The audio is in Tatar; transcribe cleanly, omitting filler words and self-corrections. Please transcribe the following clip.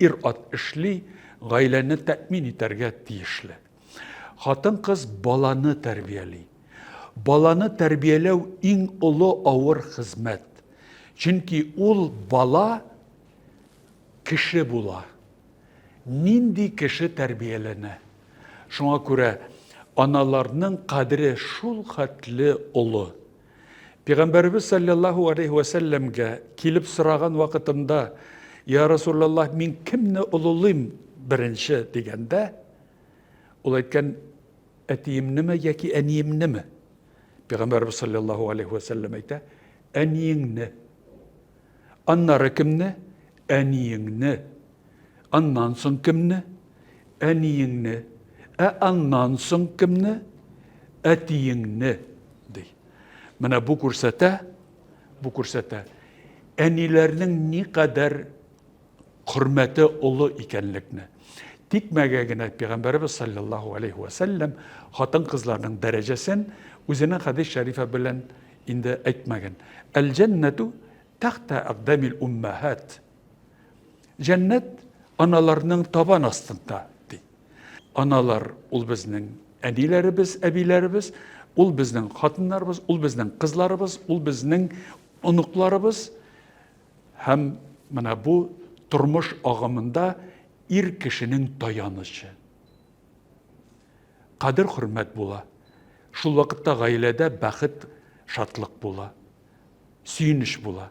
ир-ат эшли, гаиләне тәэмин итәргә тиешле. Хатын-кыз баланы тәрбияли. Баланы тәрбияләү иң олы авыр хезмәт. Чөнки ул бала кеше була. Нинди кеше тәрбияләнә? Шуңа күрә аналарның кадере шул хәтле олы. Пәйгамбәребез салләллаһу алейһи вә сәлләмгә килеп сораган вакытында, Я Расулаллаһ, мин кемне олылыйм беренче дигәндә, ул әйткән, әтиемнеме яки әниемнеме? Пәйгамбәребез салләллаһу алейһи вә сәлләм әйтә, әниеңне. Аннары кемне? Әниеңне. Аннан соң кемне? Әниеңне. Ә аннан соң кемне? Әтиеңне, ди. Менә бу күрсәтә, бу күрсәтә, әниләрнең никадәр хөрмәте олы икәнлекне. Тикмәгә генә Пәйгамбәребез саллаллаһу алейһи вә сәлләм хатын-кызларның дәрәҗәсен үзенең хәдис шәрифе белән инде әйтмәгән. Әл-җәннәтү тахта акдамил уммаһат. Җәннәт аналарның табан астында, ди. Аналар ул безнең әниләребез, әбиләребез, ул безнең хатыннарыбыз, ул безнең кызларыбыз, ул безнең оныкларыбыз. Һәм менә бу тормыш агымында ир кешенең таянычы. Кадер-хөрмәт була. Шул вакытта гаиләдә бәхет, шатлык була. Сөенеч була.